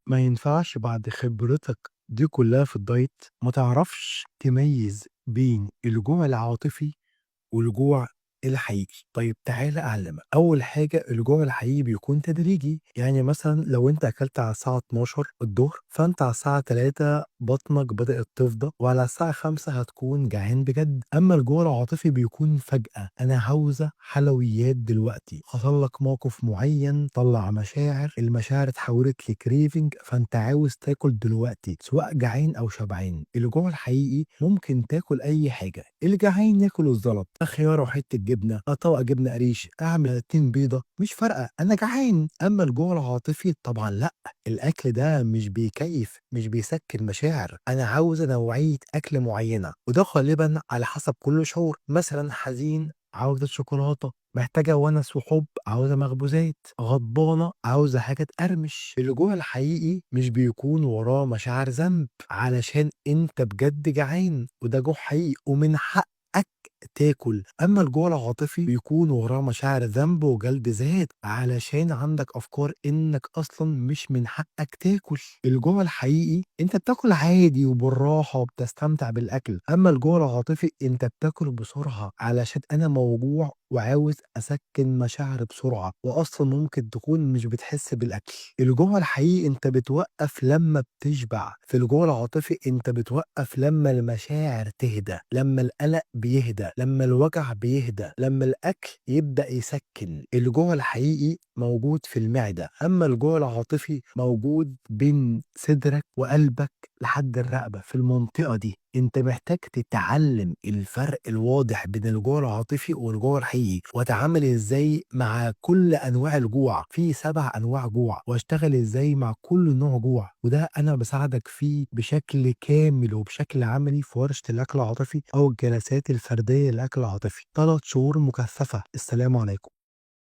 ما ينفعش بعد خبرتك دي كلها في الدايت ما تعرفش تميز بين الجوع العاطفي والجوع الحقيقي. طيب تعالَ أعلمك. أول حاجة الجوع الحقيقي بيكون تدريجي، يعني مثلًا لو أنت أكلت على الساعة 12:00 فأنت على الساعة 15:00 بطنك بدأت تفضى، وعلى الساعة 17:00 هتكون جعان بجد. أما الجوع العاطفي بيكون فجأة، أنا عاوزة حلويات دلوقتي، حصل لك موقف معين طلّع مشاعر، المشاعر اتحولت لcraving فأنت عاوز تاكل دلوقتي، سواء جعان أو شبعان. الجوع الحقيقي ممكن تاكل أي حاجة، الجعان ياكل الزلط، خيارة وحتة جبنة، طبق جبنة قريش، أعمل 2 بيضة، مش فارقة، أنا جعان. أما الجوع العاطفي طبعًا لأ، الأكل ده مش بيكيّف، مش بيسكّن مشاعر، أنا عاوزة نوعية أكل معينة، وده غالبًا على حسب كل شعور، مثلًا حزين عاوزة شوكولاتة، محتاجة ونس وحب عاوزة مخبوزات، غضبانة عاوزة حاجة تقرمش. الجوع الحقيقي مش بيكون وراه مشاعر ذنب، علشان أنت بجد جعان، وده جوع حقيقي ومن حقك تاكل. أما الجوع العاطفي بيكون وراه مشاعر ذنب وجلد ذات، علشان عندك أفكار إنك أصلًا مش من حقك تاكل. الجوع الحقيقي أنت بتاكل عادي وبالراحة وبتستمتع بالأكل، أما الجوع العاطفي أنت بتاكل بسرعة علشان أنا موجوع وعاوز أسكّن مشاعري بسرعة، وأصلًا ممكن تكون مش بتحس بالأكل. الجوع الحقيقي أنت بتوقّف لمّا بتشبع، في الجوع العاطفي أنت بتوقّف لمّا المشاعر تهدى، لمّا القلق بيهدى، لمّا الوجع بيهدى، لمّا الأكل يبدأ يسكّن. الجوع الحقيقي موجود في المعدة، أما الجوع العاطفي موجود بين صدرك وقلبك لحد الرقبة، في المنطقة دي. أنت محتاج تتعلم الفرق الواضح بين الجوع العاطفي والجوع الحقيقي، وأتعامل إزاي مع كل أنواع الجوع، في 7 أنواع جوع، وأشتغل إزاي مع كل نوع جوع، وده أنا باساعدك فيه بشكل كامل وبشكل عملي في ورشة الأكل العاطفي أو الجلسات الفردية للأكل العاطفي. 3 شهور مكثفة. السلام عليكم.